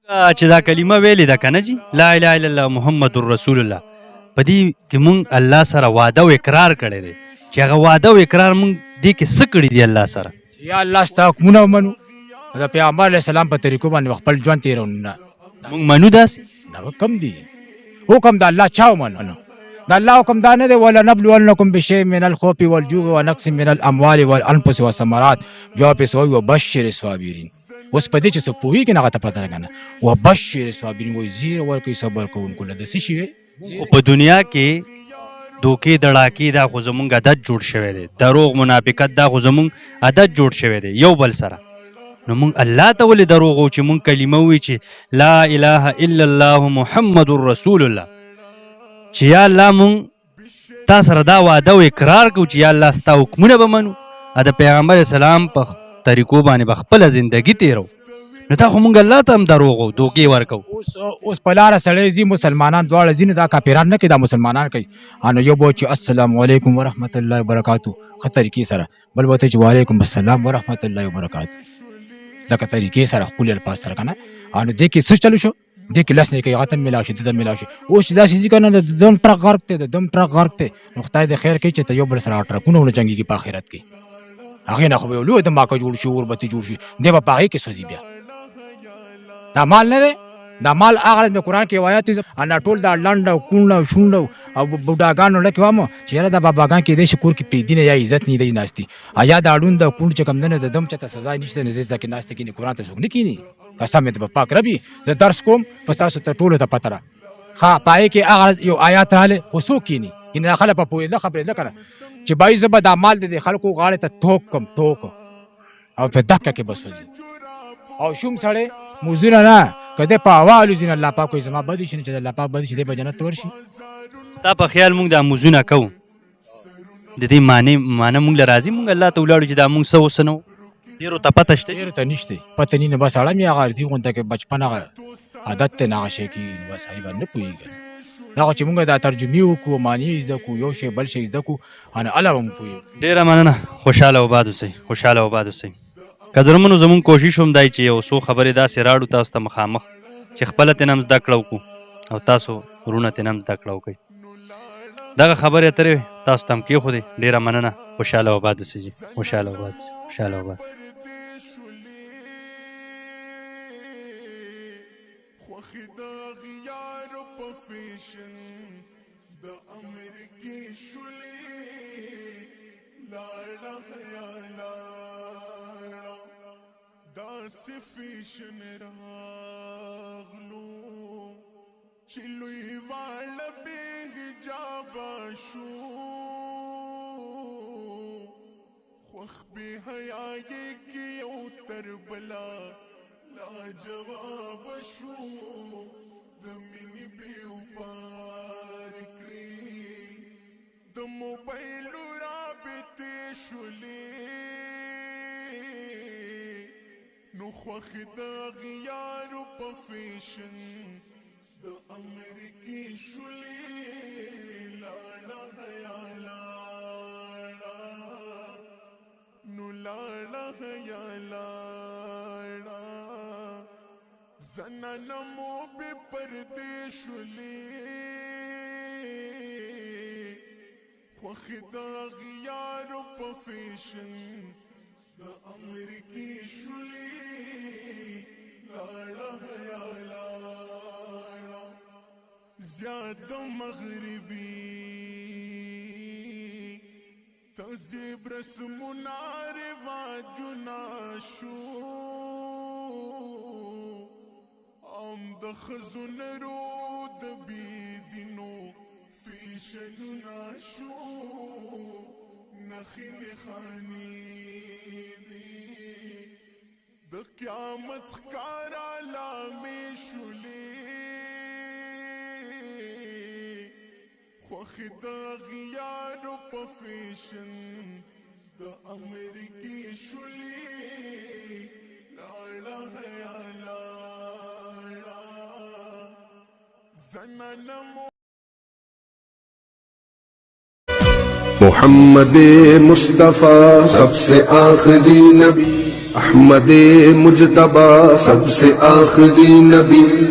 چې دا کلمه ویلې ده کنه جی، لا اله الا الله محمد رسول الله، په دې کې مونږ الله سره وعده او اقرار کړی دی، چې هغه وعده او اقرار مونږ دې کې څه کړي دي الله سره؟ یا الله ستا حکمونه ومنو، د پیغمبر علیه السلام په طریقو باندې خپل ژوند تېرو. نه مونږ منو داسې؟ نه، کم دي حکم د الله چا ومنو؟ د الله حکم دا نه دی ولنبلونکم بشیء من الخوف والجوع ونقص من الاموال والانفس والثمرات، بیا پسې وایي وبشر الصابرین. اوس په دې چې څوک پوهېږي نه، هغه ته پته ده که نه؟ وبشر الصابرین وایي زیری ورکوي صبر کوونکو له د څه شي وي. خو په دنیا کې دوکې دړاکې دا خو زمونږ عادت جوړ شوی دی، دروغ منافقت دا خو زمونږ عادت جوړ شوی دی یو بل سره. نو مونږ الله ته ولې دروغ وو چې مونږ کلمه ووایو چې لا اله الا الله محمد رسول الله، چې یا الله مونږ تا سره دا وعده او اقرار کوو چې یا الله ستا حکمونه به منو او د پیغمبر اسلام په طریقو باندې به خپله زندګي تېرو، نو دا خو مونږ الله ته هم دروغ او دوکې ورکوو. اوس په لاره سړی ځي، مسلمانان دواړه ځي، نو دا کافران نه کوي، دا مسلمانان کوي. نو یو به چې السلام علیکم ورحمت الله وبرکاتو ښه طریقې سره، بل به چې وعلیکم السلام ورحمت الله وبرکاتو لکه طریقې سره ښکلي الفاظ سره که نه. نو دې کې څه چلو شو؟ دې کې لس نیکۍ هغه ته ملاو شي، ده ته ملاو شي. اوس چې داسې ځي که نه، د دم ټرک غرق دی، د دم ټرک غرق دی. نو خدای دې خیر کوي چې ته یو بل سره ټرکونه ونه جنګېږي په آخرت کې. هغې نه خو به یو لوی دماکه جوړ شي، اور به ترې جوړ شي، دی به په هغې کې سوځي. بیا دا مال نه دی، دا مال هغه ورځ مې قرآن کې یو آیت انا ټول دا لنډه او کوڼه او شونډه او بوډاګانو لکه وایم چې یاره دا باباګان کېدای شي کور کې پرېږدي نه یا عزت نه دی ناست دي، یا دا ړوند او کوڼ چې کوم دی نه د دم چاته سزا نشته نه دې ته کې ناست کېني، قرآن ته څوک نه کېني. قسم دې په پاک ربي زه درس کوم په تاسو ته ټولو ته پته ده. ښه پای کې هغه یو آیات راغلی خو څوک کېني یعنې دا خلک په پوهېده خبرېده که نه چې بای زه به دا مال د دې خلکو غاړې ته توک کم توک او په دکه کې به سوځي. او شوم سړی موزونه نه که دی په هوا الوزي نو الله پاک وایي زما بدې شي، نو چې د الله پاک بدې شي دی به جنت ته ورشي. ستا په خیال مونږ دا موزونه کوو د دې معنی معنی مونږ له راځي؟ مونږ الله ته ولاړو چې دا مونږ څه وسنو، ډېرو ته پته شته؟ ډېرو ته نشته پته نه، بس اړه مې هغه ارزي غونته کې بچپن هغه عادت دی نه هغه شی کېږي، نو بس هغې باندې نه پوهېږي. دا خو چې مونږ دا ترجمې وکړو، معنی یې زده کړو، یو شی بل شی زده کړو، نو هله به مونږ پوهېږو. ډېره مننه، خوشحاله او آباد اوسئ، خوشحاله او آباد اوسئ. قدرمنو زمونږ کوشش هم دی چې یو څو خبرې داسې راړو تاسو ته مخامخ چې خپله ترې نه هم زده کړه وکړو او تاسو وروڼه ترې نه هم زده کړه وکړئ. دغه خبرې اترې تاسو ته هم کېښودې. ډېره مننه، خوشحاله او آباد اوسئ جي، خوشحاله او آباد اوسئ، خوشحاله او آباد. خوښي د غیارو په فیشن د امریکې شولې لاړه حیا لاړه، داسې فیشن راغلو چې لوی واړه بې حجابه شو، خوښ بې حیايي کې یو تر بله لا جواب شو، د مینې بې وپار کړې د موبایل رابطې شولې، نو خوښي د غیارو په فیشن د امریکې شولې لاړه حیا لاړه، نو لاړه حیا لاړه، زنانه مو بې پردې شولې، خوښي د غیارو په فیشن د امریکې شولې لاړه حیا لاړه، زیات مغربي تهذیب رسمونه رواجونه شو، عام د ښځو نرو د بې دینو فیشنونه شو، نښې نښانې دي د قیامت ښکاره علامې شولې، خوښي د غیارو په فیشن د امریکې شولې لاړه حیا لاړه، زنانه مو محمد مصطفیٰ سب سے آخری نبی۔ احمد مجتبی سب سے آخری نبی۔